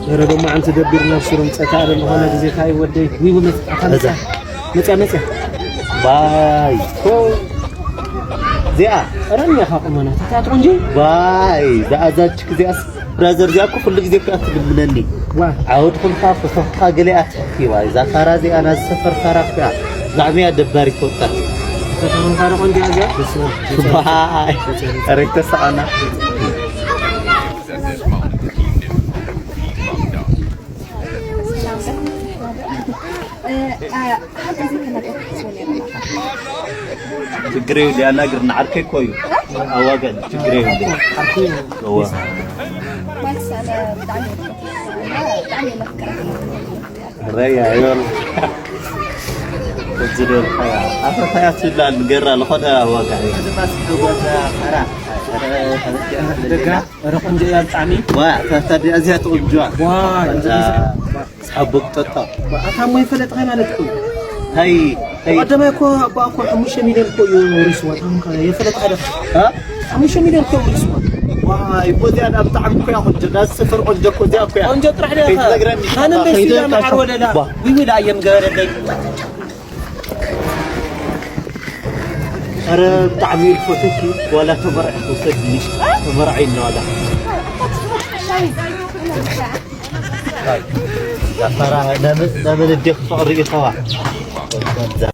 ኧረ ሎማዓንቲ ደቢርና ኣብ ሽሮ ምጸታ ኣለ ዝኾነ ግዜ ታይ ወደይ ዊቡ መጽያ መጽያ መጽያ መጽያ ባይ ኦ እዚኣ ኧረ እኒያ ካ ቁመና ተታጥሮ እንጂ ባይ ዛኣዛች ግዜኣስ ብራዘር እዚኣ እኮ ኩሉ ግዜ እኮ እያ ትልምነኒ ዋ ዓወድ ኩልካ ፈተኽካ ገለ እያ ትሕኪባ እዛ ፋራ እዚኣ ናዚ ሰፈር ፋራ እኮ እያ ብጣዕሚ እያ ደባሪት ወጣት ተፈንካረ ቆንጆ እዚኣ ባይ ሬክተ ሰኣና ችግር የለ ያናግር ንዓርከይ እኮ እዩ ኣዋገን ችግር የለ እዋ ረያ ይበል እዚ ደልካ ኣፈታያ ትብላል ገራ ዝኾነ ዋጋ እዩ ደጋ ኧረ ቆንጆ እያ ብጣዕሚ ዋ ታታ ዲያ እዚያ ትቕንጆ ዋ ሓቡቅ ጠጣ ኣታ እሞ ይፈለጥኻ ማለት እዩ ታይ ታይ ቀደማይ እኮ ኣቦኣ እኮ ሓሙሽተ ሚልዮን እኮ እዩ ወሪስዋ ታምካ የፈለጥኻ ደ ሓሙሽተ ሚልዮን እኮ ወሪስዋ ዋይ እኮ እዚኣ ዳ ብጣዕሚ እኮ እያ ቆንጆ ዳ ዝሰፈር ቆንጆ እኮ እዚኣ እኮ እያ ቆንጆ ጥራሕ ደ ከይትነግረኒ ኣነ ከይትነግረኒ ደስ ይላ መዓር ወለላ ዊዊ ዳ እየም ገበረለይ ኧረ ብጣዕሚ ይፈትወኪ ዋላ ተመርዒ ክውሰድኒ ተመርዒ እናዋላ ፈራ ነምን ነምን እዴ ክፍቕሪ ኢኸዋ